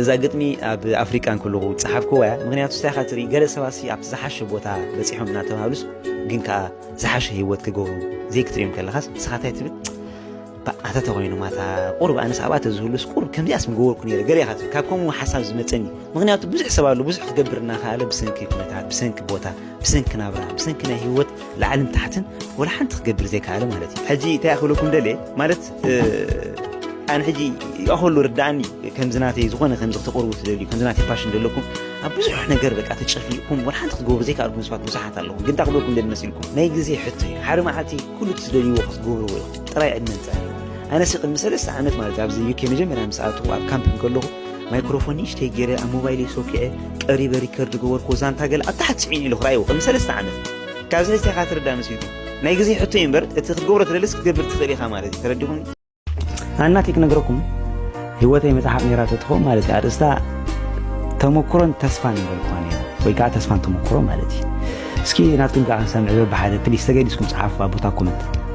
እዛ ግጥሚ ኣብ ኣፍሪቃ እንከለኹ ዝጸሓፍኩዋ እያ። ምኽንያቱ ስታይኻ ትርኢ፣ ገለ ሰባት ሲ ኣብቲ ዝሓሸ ቦታ በጺሖም እናተባህሉስ ግን ከኣ ዝሓሸ ህይወት ክገብሩ ዘይክትርእዮም ከለኻስ ንስኻ እንታይ ትብል? ኣታ ተኾይኑ ማታ ቁሩብ ኣነስ ኣብኣ ተዝህሉስ ቁሩብ ከምዚኣስ ምገበርኩ ነይረ፣ ገለ ኢኻ ትብል። ካብ ከምኡ ሓሳብ ዝመጸኒ፣ ምኽንያቱ ብዙሕ ሰብ ኣሎ ብዙሕ ክገብር እናኸኣለ ብሰንኪ ኩነታት፣ ብሰንኪ ቦታ፣ ብሰንኪ ናብራ፣ ብሰንኪ ናይ ህይወት ላዕልን ታሕትን ወላ ሓንቲ ክገብር ዘይከኣለ ማለት እዩ። ሕጂ እንታይ ክብለኩም ደልየ ማለት ኣነ ሕጂ ይኣኸሉ ርዳእኒ፣ ከምዚ ናተይ ዝኾነ ከምዚ ክተቕርቡ ትደልዩ፣ ከምዚ ናተይ ፋሽን ዘለኩም ኣብ ብዙሕ ነገር በቃ ተጨፍሊቕኩም ወላ ሓንቲ ክትገብሩ ዘይከኣልኩም ሰባት ብዙሓት ኣለኹም። ግን እንታይ ክብለኩም ደሊ መሲልኩም፣ ናይ ግዜ ሕቶ እዩ። ሓደ መዓልቲ ኩሉ ትደልይዎ ክትገብርዎ ኢኹም። ጥራይ ዕድመ ምጻእ እዩ። ኣነሲ ቅድሚ ሰለስተ ዓመት ማለት ኣብዚ ዩኬ መጀመርያ ምስ ኣተኹ ኣብ ካምፕ እንከለኹ ማይክሮፎን ንእሽተይ ገይረ ኣብ ሞባይለይ ሶኪዐ ቀሪበ ሪከርድ ገበርኩ። ዛንታ ገለ ኣብ ታሕቲ ስዒን ኢሉ ክረኣይዎ ቅድሚ ሰለስተ ዓመት። ካብዚ ሕጂ ኢኻ ትርዳ መሲልኩም። ናይ ግዜ ሕቶ እዩ እምበር እቲ ክትገብሮ ትደልስ ክትገብር ትኽእል ኢኻ ማለት እዩ። ተረዲኹም? ኣናቴ ክነግረኩም ህይወተይ መጽሓፍ ነይራ ተትኾ ማለት እዩ። ኣርእስታ ተመክሮን ተስፋን ይበልኩዋ ነይሩ፣ ወይ ከዓ ተስፋን ተመክሮ ማለት እዩ። እስኪ ናትኩም ከዓ ክንሰምዕ በብሓደ ፕሊስ ተገዲስኩም ጸሓፉ ኣብ ቦታ ኮመንት።